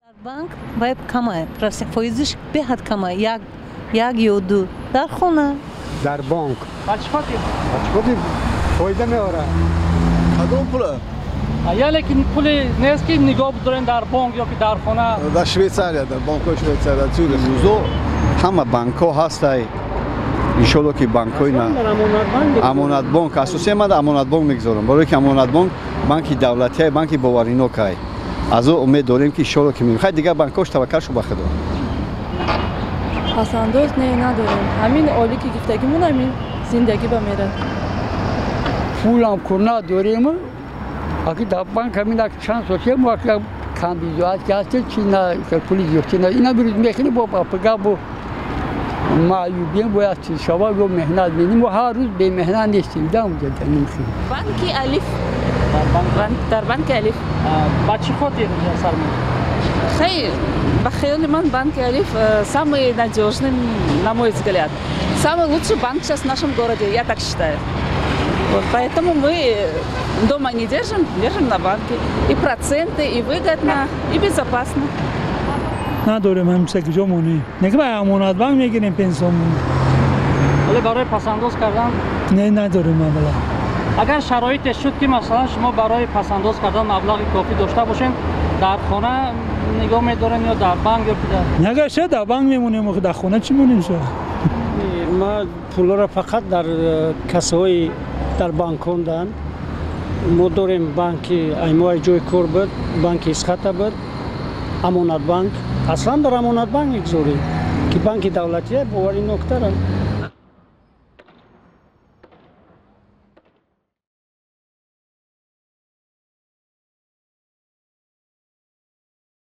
Дар банк вай камай, фоизиш беҳад камай, як як ё ду. Дар хона. Дар бонк. Ба чӣ хотир? Ба чӣ хотир? Фоида меорад. Кадом пула? Яъне ки пуле нест, ки нигоҳ бидорем дар бонк ё ки дар хона. Дар Швейцария, дар бонкҳои Швейцария, Цюрих. Рӯзо ҳама банкҳо ҳастай, иншолло, ки банкҳои Амонатбонк. Асосия ман Амонатбонк мегузорам, барое ки Амонатбонк банки давлатия, банки боваринокай. Аз ӯ умед дорем, ки иншолло ки хай, дигар банкҳош таваккал шу ба Худо. Пасандоз не, надорем. Ҳамин олӣ ки гифтагимон, ҳамин зиндагӣ ба мерад. Пулам ку надорем. Аки дар банк ҳамин як чанд сол ки мо камбизоат ки ҳастем, чи на пули зиёдти на, ина бирӯз мехӯрем, бо пага бо маъюбием, бояд чиз шава, ё меҳнат менем. Мо ҳар рӯз бемеҳнат нестем. Банки Алиф, дар банки Алиф. Ба чӣ хотир сармоя? Хай, ба хаёли ман, банки Алиф самый надежный, на мой взгляд, самый лучший банк сейчас в нашем городе, я так считаю. Вот, поэтому мы дома не держим, держим на банке. И проценты, и выгодно, и безопасно. Надорем, ҳамса куҷо монем? Неки ба Амонатбанк мегирем пенсиямон. Вале барои пасандоз кардан? Не, надорем маблағ. Агар шароите шуд, ки масалан шумо барои пасандоз кардан маблағи кофӣ дошта бошед, дар хона нигоҳ медорем ё дар банк ё ки? Агар шуд, дар банк мемонем. Дар хона чӣ монем шо? Ма пулҳоро фақат дар кассаҳои дар банкҳондан. Мо дорем банки аймои ҷои кор буд, банки Исхата буд, Амонатбанк. Аслан дар Амонатбанк мегузорем, ки банки давлатия, боварӣ ноктара.